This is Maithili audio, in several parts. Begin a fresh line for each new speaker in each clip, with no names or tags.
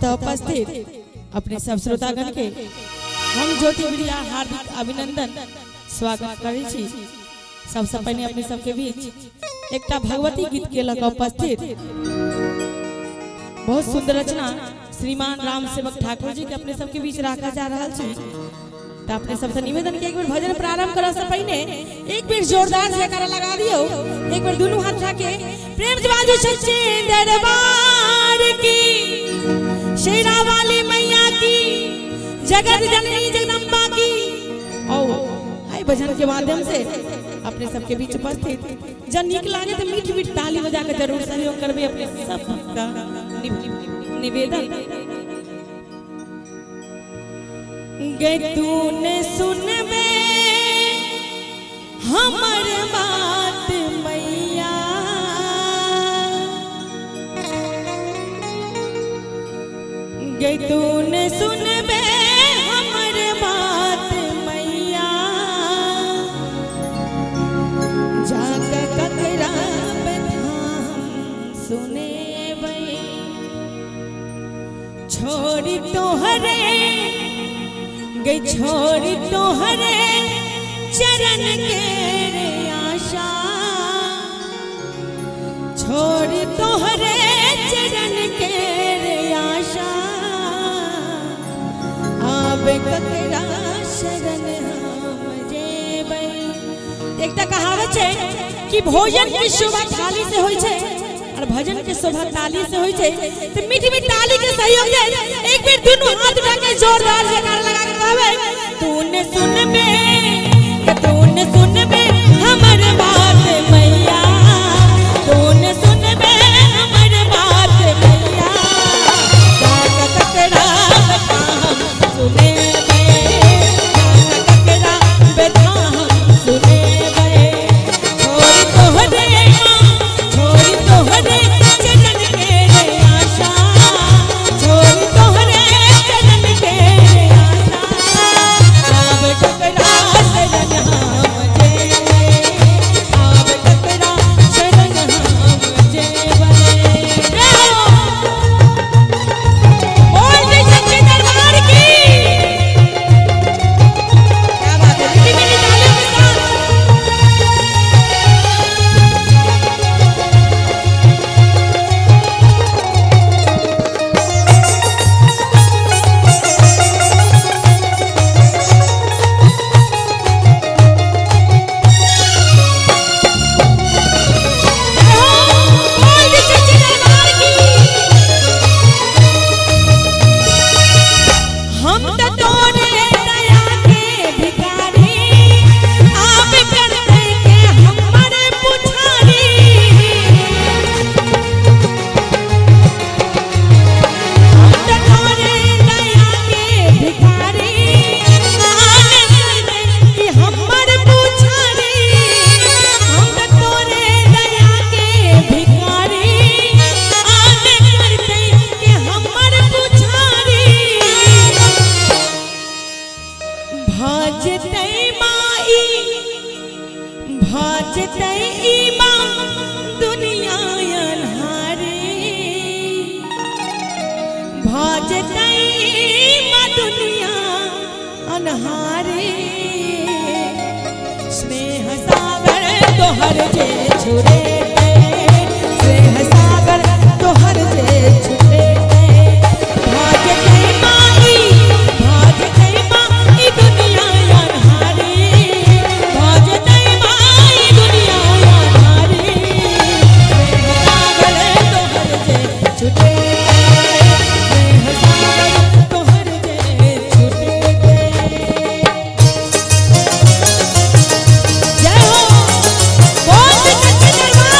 एतऽ उपस्थित अपने सब श्रोतागण के हम ज्योति प्रिया हार्दिक अभिनंदन स्वागत करै छी। सबसे पहिने अपने सबके बीच एकटा भगवती गीत के लऽ कऽ उपस्थित बहुत सुंदर रचना श्रीमान राम सेवक ठाकुर जी के अपने सबके बीच राखा जा रहा है। तो अपने सबसे निवेदन के एक बेर भजन प्रारंभ करे से पहले एक बेर जोरदार जयकारा लगा दियो, एक बेर दोनों हाथ उठा के प्रेम से बाजू सच्चे दरबार की, शेरा वाली मैया की, जगत जननी जगदम्बा की। और हाय भजन के माध्यम से अपने सबके बीच उपस्थित जब नीक लागे तो मीठ मीठ ताली बजा के जरूर सहयोग करबे। अपने सब भक्त निवेदन गए तूने सुनबे हमर बात मैया, गए तूने सुनबे हमर बात मैया, जाके ककरा हम सुनेबै, छोड़ी तोहरे गई छोड़ी तोहरे चरण के रे आशा, छोड़ी तोहरे चरण के रे आशा, आबे ककरा शरण हम जेबै। एकटा कहावत छै कि भोजन के शोभा थाली से होय छै और भजन के शोभा ताली से होय छै। तो मीठी मीठी ताली के सहयोग दे एक बेर दोनों हाथ उठा के जोरदार जयकार लगा के कहबे तूने सुनबे, तूने सुनबे हमर बात मैया, तूने सुनबे हमर बात मैया, जाके ककरा हम सुनेबै, जाके ककरा हम सुनेबै, छोड़ी तोहरे छोड़ी तोहरे चरण के रे आशा, छोड़ी तोहरे चरण के रे आशा, आब ककरा शरण हम जेबै, आब ककरा शरण हम जेबै। बोल जय सच्चे दरबार की, क्या बात है, मीठी मीठी तालियों के साथ। बोल जय सच्चे दरबार की। हम तो तोरे दया के भिखारी, आप करते के हमरे पुछारी, हम तो तोरे दया के भिखारी, आने करते कि हमरे पुछारी, हम तो तोरे दया के भिखारी, आने करते कि हमरे पुछारी, भजतै माई भजतै माँ दुनिया अन्हारी, भजतै माँ दुनिया अन्हारी, स्नेह सागर तोहर जे छुरे, स्नेह सागर तोहर जे छुरे, भजतै माई भजतै माई दुनिया अन्हारी, भजतै माई दुनिया अन्हारी, स्नेह सागर तोहर जे छुटे, स्नेह सागर तोहर जे छुटे। जय हो, बोल सच्चे दरबार।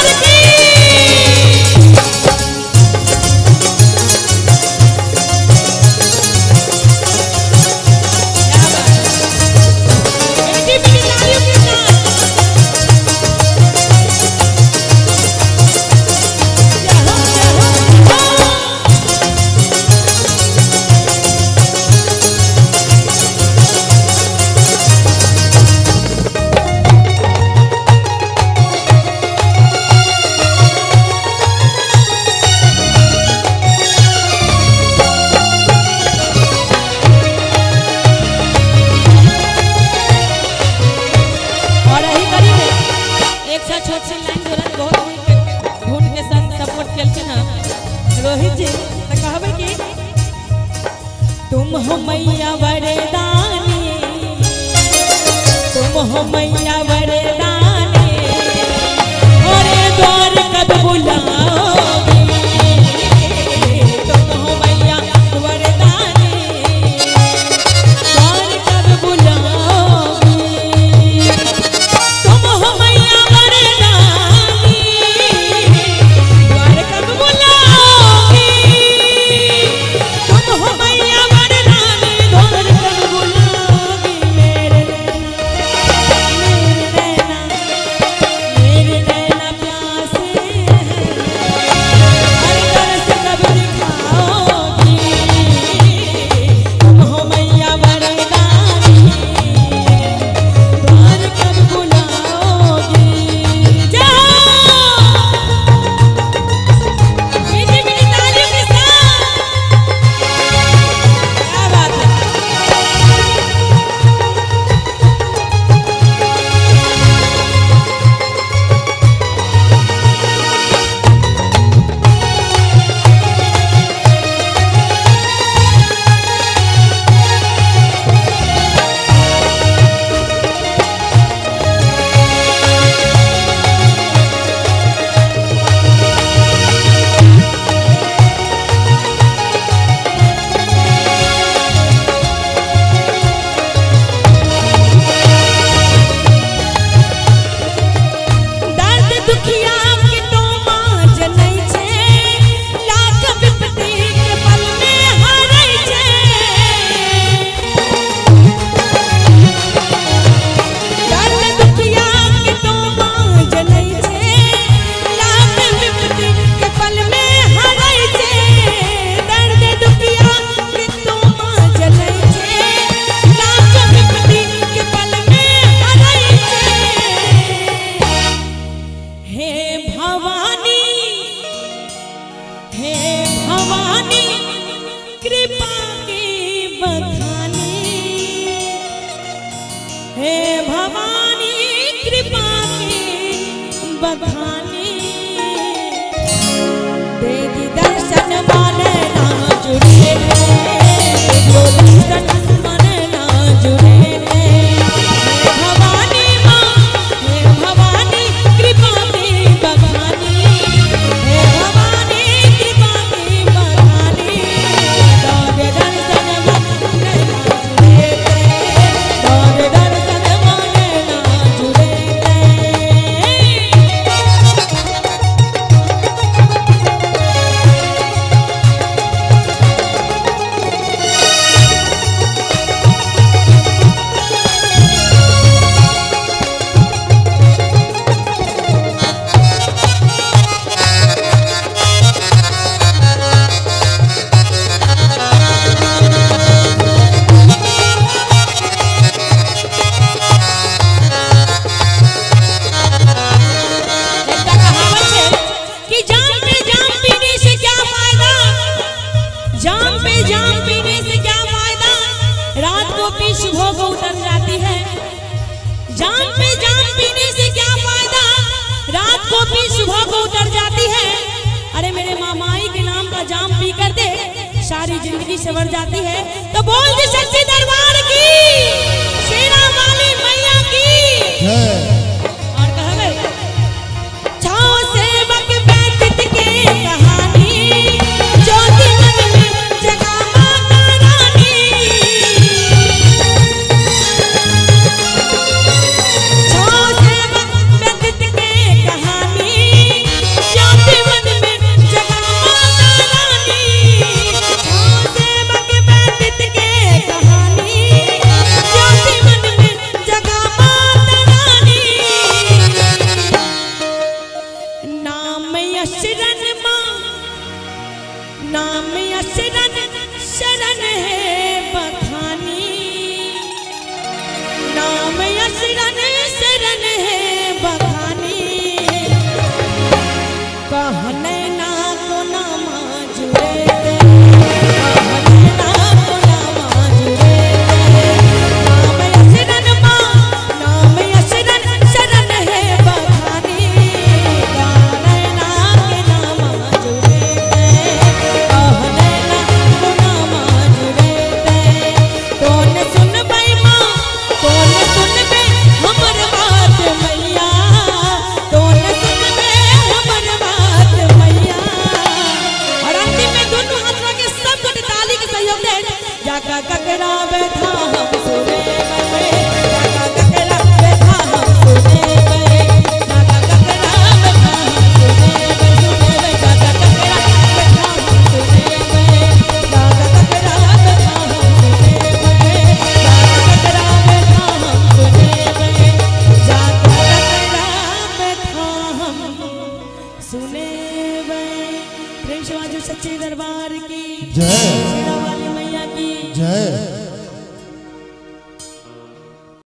हो मैया वरदानी, तुम हो मैया वरदानी, अरे द्वार कब बुलाओगी, तुम हो मैया वरदानी, द्वार कब बुलाओगी, तुम हो मैया वरदानी, द्वार कब बुलाओगी, तुम हो मैया वरदानी, द्वार कब बुलाओगी, मेरे नैना, मेरे नैना प्यासे हैं, हर तरस कब दिखाओगी, तुम हो मैया वरदानी, द्वार कब बुलाओगी। जाओ मीठी मीठी तालियों के साथ, क्या बात है। दर्द दुखिया के तो माँ जनै छे, लाख विपत्ति के पल में हरै छे, दर्द दुखिया के तो माँ जनै छे, लाख विपत्ति के पल में हरै छे, दर्द दुखिया के तो माँ जनै छे, लाख विपत्ति के पल में हरै छे। हे भवानी, हे भवानी, कृपा की बखानी, हे भवानी, कृपा की बखानी, दे दी दर्शन माने ना जुड़े, दे दर्शन माने ना जुड़े, हे भवानी माँ, हे भवानी, कृपा की बखानी, हे भवानी, कृपा की बखानी, दे दर्शन माने ना जुड़े, दे दर्शन माने ना जुड़े। एकटा कहावत है कि जाम पे जाम पीने से क्या फायदा, जाम पे जाम पीने से क्या फायदा, रात को पी सुबह को उतर जाती है। जाम पे जाम पीने से क्या फायदा, रात को पी सुबह को उतर जाती है। अरे मेरे मामाई के नाम का जाम पी कर दे, सारी जिंदगी संवर जाती है। तो बोल दे सच्चे दरबार की, शेरा वाली मैया की। और कहा गए छाओ सेवक बैठत के कहानी, ज्योति मन में जगा माता रानी, छाओ सेवक बैठत के कहानी, ज्योति मन में जगा माता रानी, छाओ सेवक बैठत के कहानी, ज्योति मन में प्रेम से बाजू सच्चे दरबार की
जय,
शेरा वाली मैया की
जय।